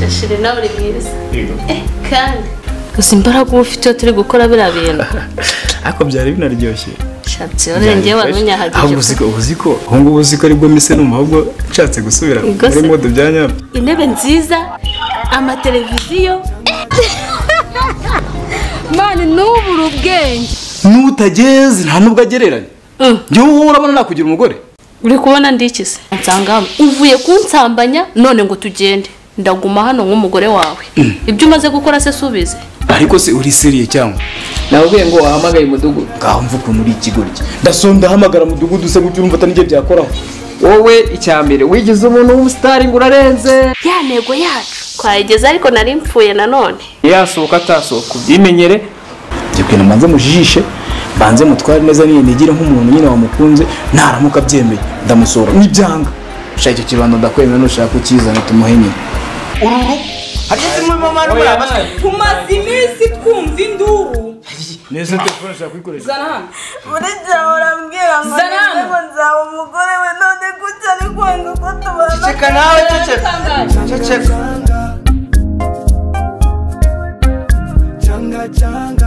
Shashire nawe uri mwiza. Kandi gusa imbaraga uba ufite iyo turi gukora biriya bintu. Ariko byari binaryoshye. Shatse urengeye warunyahagije. Ahubwo uziko ubu ngubu uziko aribwo mise numva ahubwo nshatse gusubira muri mode bya nyabyo. Intebe nziza, amateleviziyo. Mani nubura ubwenge. Nutageze nta nubwo agereranya. Njye wowe urabona nakugira umugore. Uri kubona ndikize. Nsanga uvuye kunsambanya none ngo tugende. Ndaguma hano nk'umugore wawe. Ibyo umaze gukora se subize. Ariko se uri seriye cyangwa? Nabwiye ngo wahamagaye umudugudu. Ngaho mvuka muri ikigoryi. Ndasonda hamagara mudugudu se gutyo urumva atanije byakoraho. Wowe icyambere wigize umuntu w'umustar ngo urarenze. Ya ntego yacu twayigeze ariko nari mpfuye nanone. Yasohoka atasohoka ubyimenyere. Njye kwina mbanze mujijishe banze mutware neza niye nigire nk'umuntu nyine wamukunze naramuka byemeye ndamusora nibyanga. Shaka icyo kibando ndakwemera nushaka ukizana tumuhe nyine. Ururu hageze muri mama no muri abasha tumaze iminsi twumva induru. Nese telefone shaka kuyikoresha. Zana hano. Burya urambwira ngo nzaba umugore we none gutya ari kwanga ko tubana. Ceceka nawe ceceka. Ceceka. Changa changa.